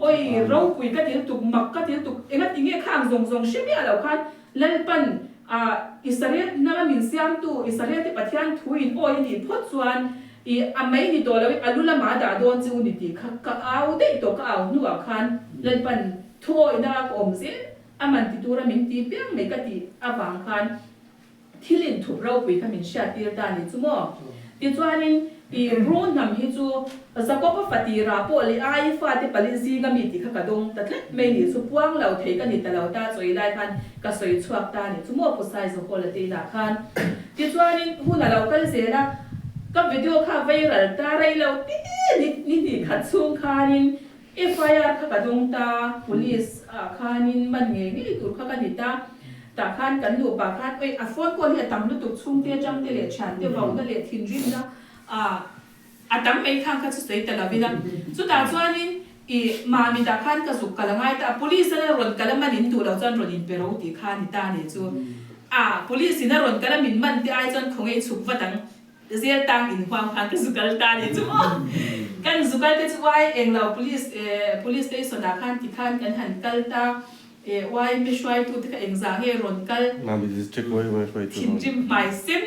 Awi ropui ka ti lutuk, mak ka ti lutuk, engatinge khang zawng zawng hre miah loh khan Lalpan a Israel hnama min siamtu Israel te Pathian thu in awi a nih phawt chuan i a mei ni tawh loin a lu lamah a dah dawn che u ni tih kha ka au daih tawh ka au hnuah khan Lalpan thu awihna a ka awm zel a man ti tura min ti piang mai ka tih avang khan Thil inthup ropui kha min hriattir ta ni chu maw? Tichuanin, i Bru hnam hi chu Jakob-a fatira pawh leh Ai fate pali zinga mi tih kha ka dawng ta tlat mai ni chu puang lo thei ka ni ta lo ta chawi lai khan ka sawi chhuak ta ni chu maw Pu Saizahawl-a te inah khan. Tichuanin, hun a lo kal zel a, ka video kha viral ta rei lo te ni ni hnih khat chhung khanin FIR kha ka dawng ta, Police ah khanin man ngei ngei tur kha ka ni ta. Tah khan kan nupa khan oi a phone call hi a tam lutuk chhungte atang te leh thiante vauna leh thinrimna a a tam mai khang kha chu sawi ta lovin a. Chutah chuanin i mami tah khan ka zuk kal a ngai ta a, police in a rawn kal a man in duh loh chuan rawn in pe ro tih kha a ni ta a nih chu. A police in a rawn kal a min man te ai chuan khawngaih chhuk vat ang zel tang in huam khan ka zu kal ta a nih chu maw. Kan zu kal te chu uai englo police police station ah khan tikhan kan han kal ta. E YMA hruaitu te kha engzah nge rawn kal? Mami district YMA hruaitu rawn. Thinrim hmai sen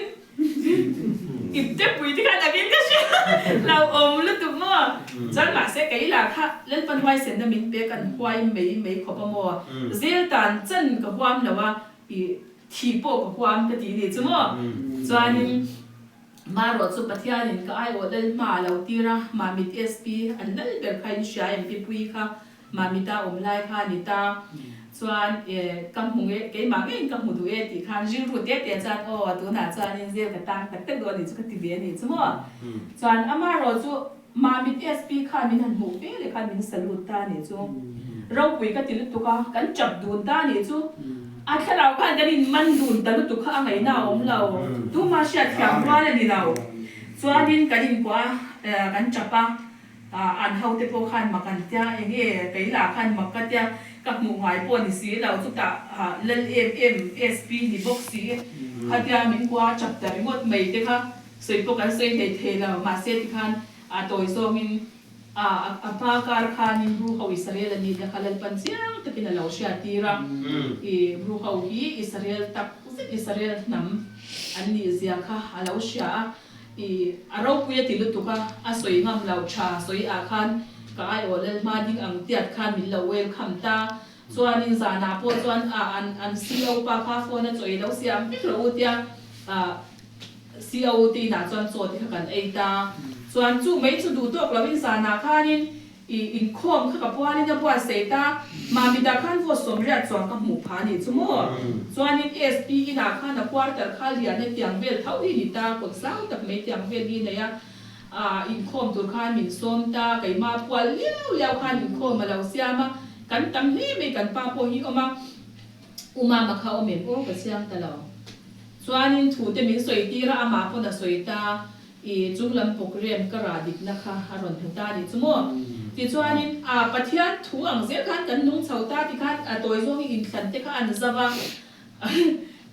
ip te pui te khan akin ka hria lo awm lutuk maw? Chuan mahse kei lah kha Lalpan huaisenna min pe kan huai mai mai khawp a maw? Zel tan chan ka huam lo a, i thi pawh ka huam ka ti nih chu maw? Chuanin Marawh chu Pathianin ka aiawh lal hma a lo tir a, Mamit SP an lal ber kha in hria em pi pui kha Mamita awm lai kha a ni ta. Chuan e ka hmu nge, keimah ngeiin ka hmu duh e tih khan rilru te te chuan aw tunah chuanin zel ka tang tak tak dawn a nih chu ka ti ve a nih chu maw. Chuan amaherawh chu Mamit SP khan min han hmuh ve leh khan min salute ta a nih chu. Ropui ka ti lutuk a, kan chap dun ta a nih chu. A thlarau khan kan in man dun ta lutuk kha a ngaihna a awm lo. Tuma hriatthiam rual a ni lo. Chuanin kan inkuah a, kan chap a. An hote pawh khan mak an tia, enge kei lah khan mak ka tia, ka hmuh ngai pawh ni si lo, chutah lal em em SP ni bawk si, khatia min kua chap ta ringawt mai te kha sawi pawh kan sawi hlei thei lo, mahse tikhan a tawi zawngin A a hma kar khanin Bru ho Israel a nihna kha Lalpan chiang takin a lo hriattir a. I Bru ho hi Israel tak zet Israel hnam an nih zia kha a lo hria a. I a ropui a ti lutuk a, a sawi ngam lo tha sawi ah khan ka aiawh lal hma ding ang tiat khan min lo welcome ta. Chuanin zanah pawh chuan a an an CO pa kha phone a chawi lo siam vek rawh u tia a CO te inah chuan chaw te kha kan ei ta. Chuan chu mai chu duh tawk loin zanah khanin i inkhawm kha ka pualin a buatsaih ta. Mamita khan vote 80 chuang ka hmuh phah a nih chu maw. Chuanin SP inah khan a quarter kha lian e tiang vel tho hi ni ta, kawt zau tak mai tiang vel hi nei a. A inkhawm tur khan min sawm ta, keimah pual liau liau khan inkhawm a lo siam a. Kan tam hle mai kan pa pawh hi awm a, U Mama kha awm em aw ka chiang ta lo. Chuanin thu te min sawi tir a, amah pawn a sawi ta, i chung lam pawk rem ka rah dikna kha a rawn hmu ta anih chu maw. Tichuanin a Pathian thu ang zel khan kan nung chho ta tikhan a tawi zawngin inthlan te kha an zau a,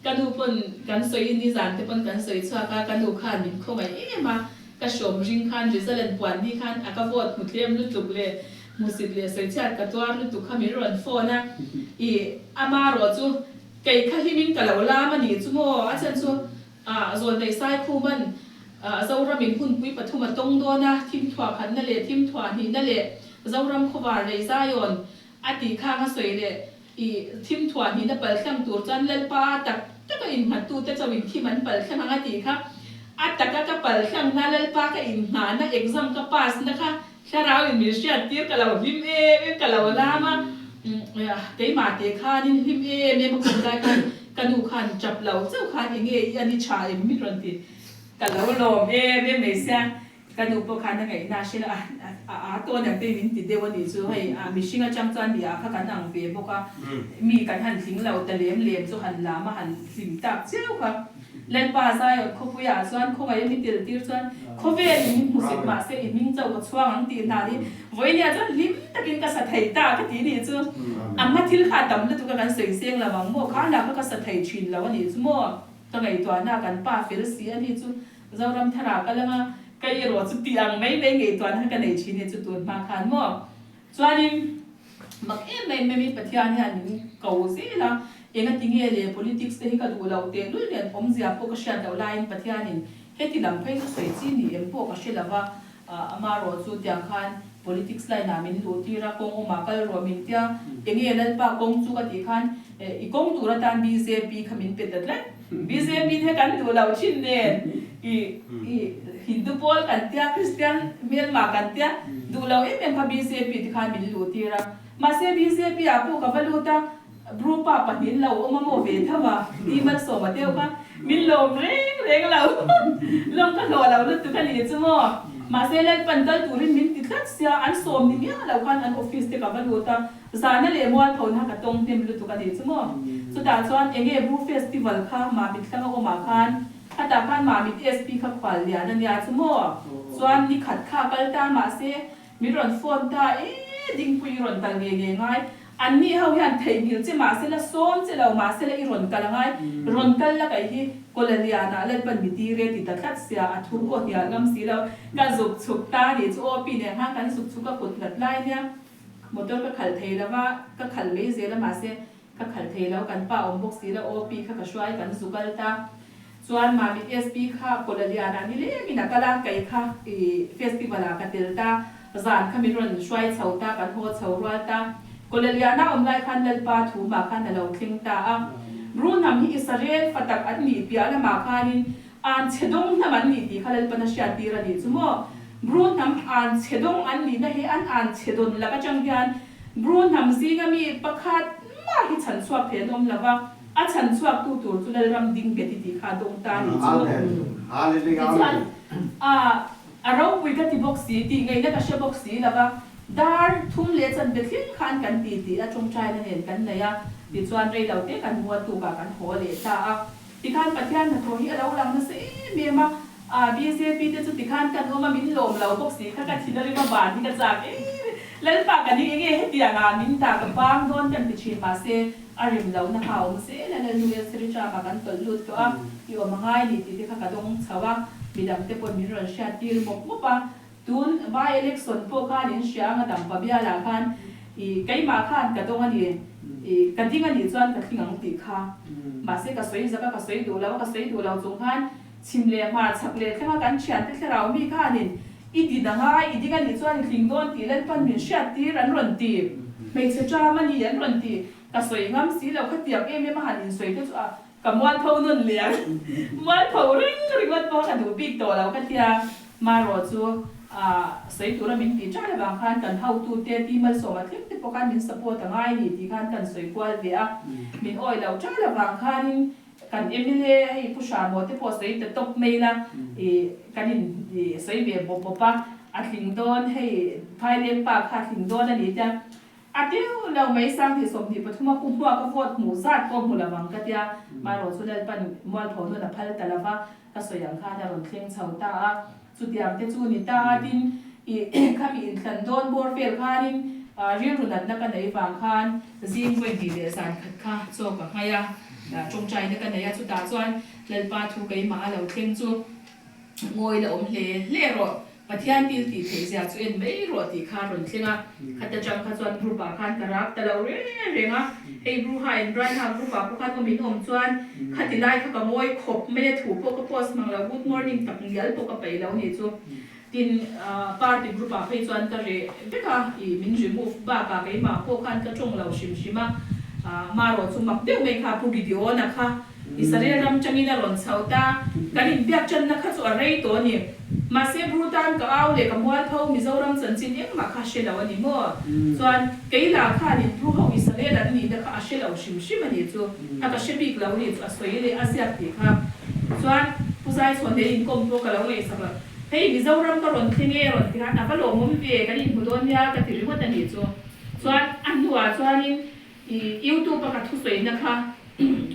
ka nu pawn kan sawi nizan te pawn kan sawi chhuak a, ka nu khan min khawngaih em a, ka hrawm ring khan result an puan ni khan a ka vote hmu tlem lutuk leh Hmusit leh sawichhiat ka tuar lutuk kha min rawn phone a, i ama rawh chu kei kha hlimin ka lo lam a nih chu maw? A chhan chu ah Zawlnei Saikhuman ah Zoramin hunpui pathum a tawng dawn a, thim thuah khatna leh thim thuah hnihna leh Zoram khawvar lei Zion a tih khang a sawi leh i thim thuah hnihna palthlang tur chuan Lalpa tak taka innghattute chauhin thim an palthlang ang a tih kha a taka ka palthlangna Lalpa ka innghahna exam ka pass na kha Thlarau in min hriat tir ka lo hlim em em ka lo lam a, keimah te khanin hlim em em a khum lai khan ka nu khan tap lo chauh khan enge i ani tha em min rawn ti ka lo lawm em em mai sia, ka nu pawh khan a ngaihna a hre a a tawn ang te min ti deuh a nih chu hei a mihring atang chuan mi ah kha kan ang ve bawk a, mi kan han tling lo ta lem lem chu han lam a han hlim tak chiau kha. Lalpa Zion khawpuiah chuan khawngaih a mi tel tir chuan khawvel in min hmusit mahse i hming chauh ka chhuang ang tih hna hi vawinia chuan hlim takin ka sa thei ta ka ti nih chu a hma thil kha tam lutuk a kan sawi seng lo ang maw kha lah kha ka sa thei thin lo a nih chu maw ka ngaihtuahna kan pa fel si a nih chu Zoram tharah ka lang a ka erawh chu tih ang mai mai ngaihtuahna kha ka nei thin nih chu tun hma khan maw chuanin Mak em em em i Pathian hian min ko zel a, engati nge le politics te hi ka duh loh teh lul nen awmzia pawh ka hriat loh laiin Pathianin heti lam phei chu sawi chi ni em pawh ka hre lova, amarawh chu tiang khan politics line ah min luh tir a, kawng awmah kal rawh min tia, enge Lalpa kawng chu ka tih khan i kawng tur atan bjp kha min pe ta tlat, bjp te kan duh loh thin nen i i Hindu pawl kan tia, Kristian hmelma kan tia, duh lo em em kha bjp te khan min luh tir a. Mahse bjp ah pawh ka va lut a, Bru pa pahnih lo awm a maw ve tho a, ti malsawm a deuh kha min lawm reng reng lo, lawm ka hlawh lo lutuk a nih chu maw. Mahse Lalpan kal turin min ti tlat sia, an sawm ni miah lo khan an office te ka va lut a, zahna leh mualphona ka tawng hnem lutuk a nih chu maw. Chutah chuan enge Bru festival kha Mamit hlanga awmah khan Khatah khan Mamit SP kha khual lian a nia chu maw? Chuan ni khat kha a kal ta mahse min rawn phone ta e Dingpui i rawn kal nge nge ngai? An ni ho hian theihnghilh che mahse la sawm che lo mahse la i rawn kal a ngai rawn kal la kaih hi Kawla lianah Lalpan mi tir e ti ta tlat sia a thu pawh hnial ngam si lo ka zuk chhuk ta a nih chu aw pi nen khan kan zuk chhuk a kut nat lai nia motor ka khalh thei lo va ka khalh mai zel a mahse Ka khalh thei lo, kan pa awm bawk si lo, OP kha ka hruai kan zu kal ta. Chuan Mamit SP kha Kawlalianah ni lengin a kal a, kei kha i festival ah ka tel ta, zan kha min rawn hruai chho ta, kan haw chho rual ta. Kawlaliana awm lai khan Lalpa thu mah khan a lo thleng ta a. Brunham hi Israel fa tak an nih piah lamah khanin an chhe dawng hnam an nih tih kha Lalpan a hriat tir a nih chu maw? Brunham an chhe dawng an nihna hi an an chhe dawn lak atang hian Bru hnam zinga mi pakhat mah hi chhan chhuak thei an awm lo va, a chhan chhuak tu tur chu Lalram ding nghet i tih kha a dawng ta a nih chu. Tichuan, a ropui ka ti bawk si, tih ngaihna ka hre bawk si lo va, dar thum leh chanve thleng khan kan ti tih a tawngtaina nen kan nei a, tichuan rei lo te kan mua tukah kan haw leh ta a. Tikhan Pathian hnathawh hi a lo lang nasa em em a, bjp te chu tikhan kan awm a, min lawm lo bawk si kha ka thin a rim a van hi ka chak em em. Lalpa ka ning enge hetiang ah min dah ka bang dawn kan ti thin mahse a rim lo na kha a awm zel a, Lalnu Elseri tram ah kan tawlh lut tawh a, i awm a ngai ni tih te kha ka dawng chho a, midang te pawhin min rawn hriat tir mawp mawp a. Tun by election pawh khan in hria anga dampa bialah khan i keimah khan ka dawng a ni i ka ding a nih chuan ka tling ang tih kha. Mahse ka sawi zak a, ka sawi duh lo a, ka sawi duh lo chung khan chhim leh hmar chhak leh thleng a kan thiante thlarau mi khanin i din anga i ding a nih chuan i tling dawn tih Lalpan min hriat tir an rawn ti. Hmeichhe ṭam a ni an rawn ti. Ka sawi ngam si lo kha tiang em em a han insawi te chu a Ka mualpho nun lian mualpho ring ringawt pawh ka duh bik tawh lo ka tia. Marawh chu sawi tura min tih ṭan avang khan kan hotute ti malsawm a thleng te pawh khan min support a ngai ni tih khan kan sawi kual ve a. Min awi loh ṭan avang khanin kan mla hei Pu Hramaw te pawh sawi ta tawp mai ila kan in sawi ve bawp bawp a, a tling dawn hei Phaileng pa kha a tling dawn a ni tia. A deuh lo mai 2023 a pu hmuak a vote hmuh zat pawh hmu lo ang ka tia, marawh chu Lalpan mualpho nawn a phal ta lo va, ka sawi ang khan a rawn thleng chho ta a, chutiang te chu ni ta a, tin i khami inthlan dawn bawr vel khanin rilru natna ka nei vang khan zing vawi hnih leh zan khat kha chaw ka nghai a, tawngtaina ka nei a, chutah chuan Lalpa thu keimah a lo thleng chu ngawi la awm hle hle rawh. Pathian thil tih theih zia chu en mai rawh tih kha a rawn thleng a, khata chang kha chuan group ah khan ka rak ta lo reng reng a, hei Bruha and Brian ha group ah pawh khan awm in awm chuan khati lai kha ka ngawi khawp mai a, thu pawh ka post mang lo, good morning tak ngial pawh ka peih lo ni chu. Tin, party group ah phei chuan ka reh vek a, ih min remove bak ah keimah pawh khan ka tawng lo hrim hrim a, marawh chu mak deuh mai kha Pu Gideon-a kha Israel ram tangin a rawn chho ta. Kan inbiak tanna kha chu a rei tawh a ni. Mahse Bru tan ka au leh ka mualpho Mizoram chanchin engmah kha hre lo a ni maw? Chuan kei lah khanin Bru ho Israel an nihna kha a hre lo hrim hrim a nih chu. A ka hre bik lo nih chu a sawi leh a ziak tih kha. Chuan Pu Zaichhawn he inkawm pawh ka lo ngaihsak lo. Hei Mizoram ka rawn thleng e rawn ti khan a va lawmawm ve kan inhmu dawn nia ka ti ringawt a nih chu. Chuan a hnuah chuanin I youtube a ka thusawina kha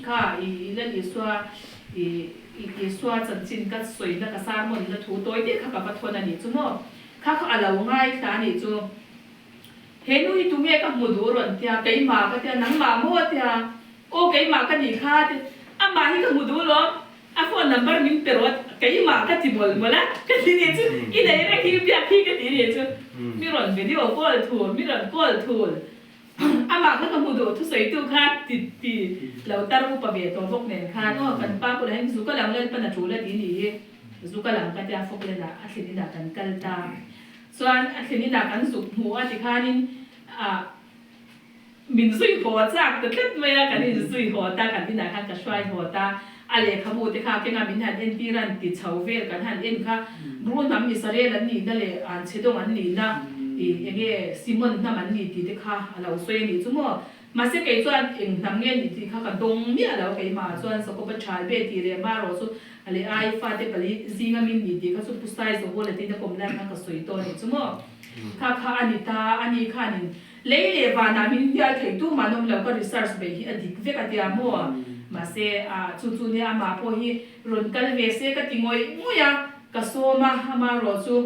kha i Lal Isua i Isua chanchin ka sawina ka sermon na thu tawi te kha ka va thawn a nih chu maw? Kha kha a lo ngaithla a nih chu. He nu hi tunge ka hmu duh rawn tia keimah ka tia nangmah maw tia aw keimah ka nih kha ti amah hi ka hmu duh lawm a phone number min pe rawh keimah ka ti mawlh mawlh a ka ti nih chu i nei reng hi biak hi ka ti nih chu mi rawn video call thul mi rawn call thul Amah kha ka hmu duh thusawitu kha ti ti lo tar upa ve tawh bawk nen khan aw kan pa bulah hian zu ka lang Lalpan a tul a ti nih hi zu ka lang ka tia Falkland ah a thlen inah kan kal ta chuan a thlen inah kan zuk hmu a ti khanin ah min zui haw chak ta tlat mai a kan in zui haw ta kan inah khan ka hruai haw ta a lehkhabu te kha kenga min han entir an ti chho vel kan han en kha Bru hnam Israel an nihna leh an chhedawng an nihna i enge Simon hnam an ni tih te kha a lo sawi a nih chu maw. Mahse kei chuan eng hnam nge nih tih kha ka dawng miah lo keimah ah chuan Jakob-a ṭhal ve tih leh marawh chu a leh ai fate pali zinga min nih tih kha chu Pu Sai Zawhawla tiin a kawm lai khan ka sawi tawh a nih chu maw. Kha kha a ni ta a ni khanin Lei leh vanah min hnial thei tu mah an awm lo, ka research beih hi a dik vek a tia maw? Mahse, chu chu nia amah pawh hi rawn kal ve se ka ti ngawih ngawih a, ka sawm a, amarawh chu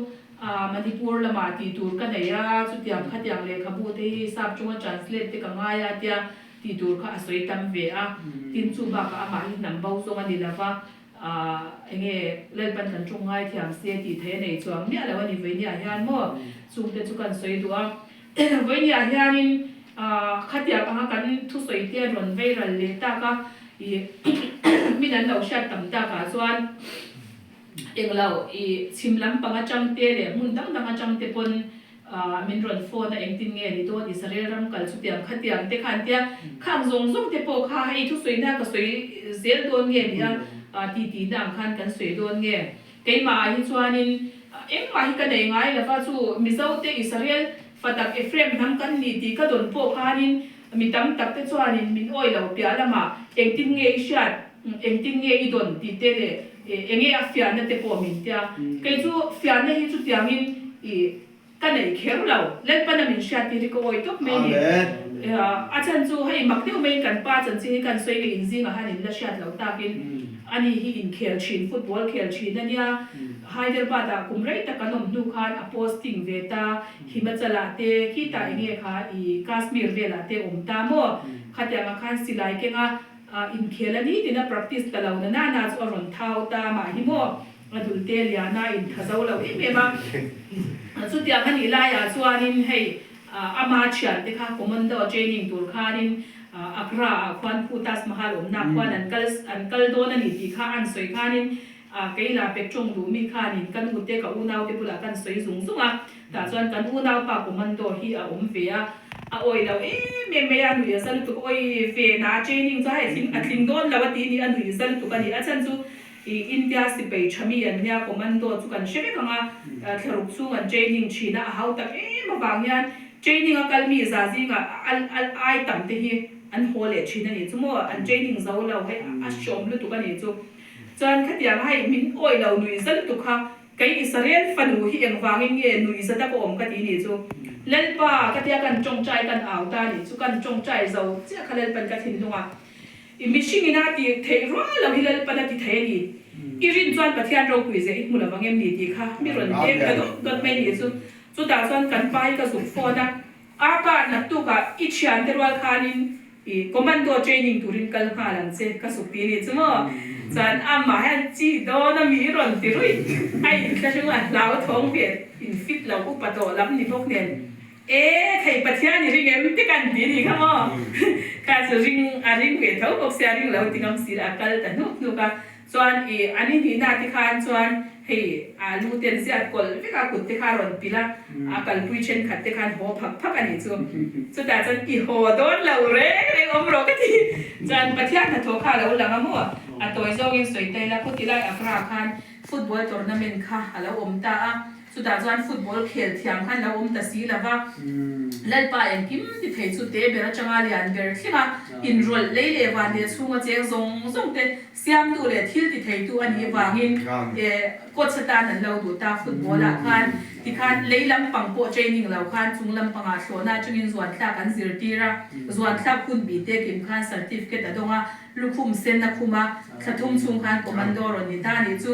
Manipur lamah tih tur ka nei a, chutiang khatiang lehkhabu te hi sap chunga translate te ka ngai a tia tih tur kha a sawi tam ve a, tin chu bakah amah hi hnam bo zawng a ni lova, Enge Lalpan kan ṭawng ngaithiam se tih theih a nei chuang miah lo a ni vawinia hian maw? Chungte chu kan sawi duh a. Vawinia hianin khatiang anga kan thusawi te a rawn vei ral leh tak a, ih min an lo hriat tam takah chuan englo ih chhim lampang aṭang te leh hmun dang dang aṭang te pawn Min rawn phone a engtin nge ni dawn Israel ram kal chutiang khatiang te khan tia khang zawng zawng te pawh kha hei thusawi na ka sawi zel dawn nge nia ti ti na ang khan kan sawi dawn nge keimah ah hi chuanin engmah hi ka nei ngai lova chu Mizo te Israel fatak Ephraim hnam kan ni tih ka dawn pawh khanin mi tam tak te chuanin min awi lo piah lamah engtin nge i hriat engtin nge i dawn tih te leh Enge a fiahna te pawh min tia. Kei chu fiahna hi chutiangin i ka nei kher lo. Lalpana min hriat tir hi ka awi tawp mai ni. A chhan chu hei mak deuh maiin kan pa chanchin hi kan sawi nge inzingah han in la hriat loh takin ani hi inkhel thin, football khel thin a nia. Hyderabad ah kum rei tak an awm hnu khan a posting ve ta, Himachal ah te khitah enge kha i Kashmir velah te awm ta maw? Khatiangah khan silai kenga. Inkhel a ni tina practice ta lo na na na chu a rawn thau ta mah hi maw? A dul te lian a intha zo lo em em a. Chutiang a nih laiah chuanin hei ama thiante kha commando training tur khanin Agra ah khuan khu Taj Mahal awmna khuan an kal an kal dawn a ni tih kha an sawi khanin kei la pek tawng duh mi khanin ka nu te ka unau te bulah kan sawi zung zung a. Tah chuan kan unaupa commando hi a awm ve a, a awih lo em em mai a, a nuih a za lutuk, awih ve na training chu hei a tling dawn lo a tih ni, a nuih za lutuk a ni. A chhan chu i India sipai tha mi an nia, commando chu kan hre vek ang a, thlaruk chhung an training thin a, a hau tak em avang hian training a kal mi za zingah ai tam te hi an haw leh thin a nih chu maw, an training zo lo hei a hreawm lutuk a nih chu. Chuan khatiang hei min awih lo nuih za lutuk kha Kei Israel fanu hi engvangin nge nui za tak a awm ka ti nih chu? Lalpa, ka tia kan tawngtai kan au ta nih chu, kan tawngtai zo chiah kha Lalpan ka thinlung a, i mihring ina ti theih rual lo hi Lalpan a ti thei a ni. I rin chuan Pathian ropui zeh i hmu lo vang em ni tih kha mi rawn deng ta dawt dawt mai nih chu. Chutah chuan kan pa hi ka zuk phone a, Apa, naktukah i thiante rual khanin I commando training turin kal nghal ang che ka suk ti ni chu maw? Chuan amah hian chi dawn a mi rawn ti ruih a inthlahrung a hlauthawng ve in fit lo upa tawh lam ni bawk nen e thei Pathian i ring em ti kan ti ni kha maw? Kha chu ring a ring ve tho bawk sia ring lo ti ngam si a kal ta hnuk hnuk a. Chuan i an inhnihna te khan chuan hei a lu ten ziat kawlh vek a kut te kha a rawn pilh a, a kalpui thenkhat te khan haw phak phak a nih chu. Chutah chuan i haw dawn lo reng reng awm rawh ka ti. Chuan Pathian hnathawh kha a lo lang a maw? A tawi zawngin sawi ta ila khawtilai Accra khan football tournament kha a lo awm ta a. Chutah chuan football khel thiam khan lo awm ta si lo va, Lalpa engkim ti thei chu te ber atanga lian ber thleng a, inrawlh lei leh van leh chhunga cheng zawng zawng te siamtu leh thil ti theitu a nih vangin coach atan an lo duh ta. Football ah khan tikhan lei lampang pawh training lo khan chung lampangah thlawhna atangin zuanthlak an zirtir a, zuanthlak hun bih te kim khan certificate a dawng a, Lukhum sen a khum a, thla thum chhung khan commando rawn ni ta a nih chu.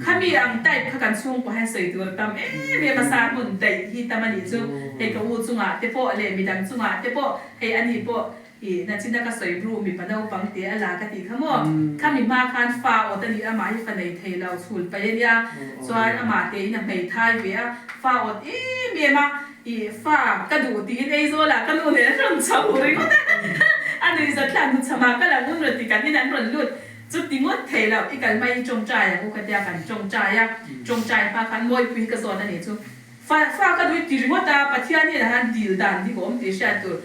Khami ang type kha kan chhungkua hian sawi tur tam em em a, sar hmun daih hi tam a nih chu. Hei ka u chungah te pawh leh midang chungah te pawh hei a ni pawh ih nachina ka sawi bru mipa naupang te a la ka tih kha maw. Khami hma khan fa awt a nih amah hi fa nei thei lo chhul paih a nia, chuan amah tein a hmeithai ve a, fa awt em em a. I fa ka duh tiin Aizawlah ka nu nen an rawn chho ringawt a, a nuih zat thla hnuchhamah ka lo ngun rawn ti kan in an rawn lut chu ti ngawt thei lo, i kal mai i tawngtai ang u ka tia kan tawngtai a, tawngtai hma khan Mawipui ka zawt a nih chu fa fa ka duh i ti ringawt a, Pathian hian a han dil dan hi ka awm tih hriat tur,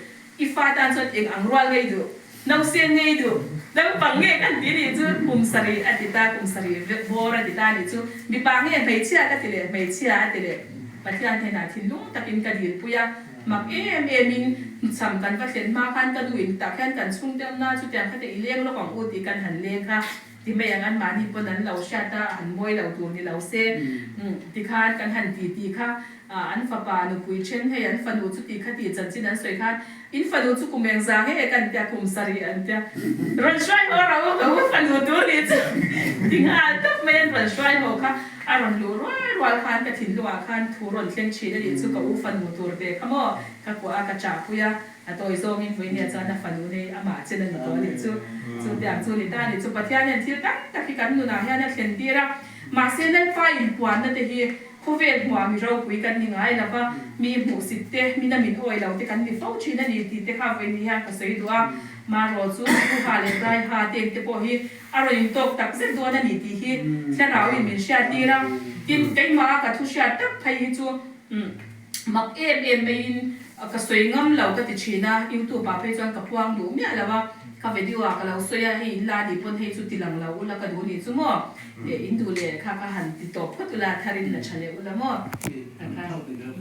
i fa tan chuan eng ang rual ngei duh, nausen ngei duh, naupang nge kan ti nih chu kum sarih a ti ta, kum sarih bawr a ti ta nih chu, mipa nge hmeichhia ka ti leh hmeichhia a ti leh, Pathian hnenah thinlung takin ka dilpui a, mak em em in hnuchham kan va thlen hma khan ka nu in tah khian kan chhungte awmna chutiang khate i leng lawk ang u tih kan han leng kha ti mai ang an mahni pawn an lo hriat a, an mawi lo tur ni lo se tikhan kan han ti tih kha An fapa nupui then hei an fanu chu ti kha ti chanchin an sawi khan in fanu chu kum eng za nge kan tia kum sarih an tia rawn hruai haw rawh u ka u fanu tur nih chu ti nghal tawp mai an rawn hruai haw kha a rawn luh rual rual khan ka thinlungah khan thu rawn thleng thin a nih chu ka u fanu tur ve kha maw ka kuah a ka chah pui a a tawi zawngin vawinia chuan a fanu nei amah chen a ni tawh a nih chu chu tiang chu ni ta a nih chu Pathian hian thil tam tak hi kan nunah hian a thlen tir a mahse Lalpa inpuanna te hi Khawvel hmuah mi ropui kan ni ngai lo va, mi hmuhsit te, mi na min awi lo te kan ni fo thin a ni tih te kha vawiin hian ka sawi duh a. Marawh chu Ruha leh Raiha teng te pawh hi a rawn intawk tak zet dawn a ni tih hi thlarauin min hriattir a. Tin, keimah a ka thu hriat tak phei hi chu mak em em maiin ka sawi ngam lo ka ti thin a, YouTube ah phei chuan ka puang duh miah lo a, ka video ah ka lo sawi a, hei in la nih pawn hei chu ti lang lo ula ka duh nih chu maw. In duh leh kha kha han ti tawp phawt ula, tharin la tha leh ula maw?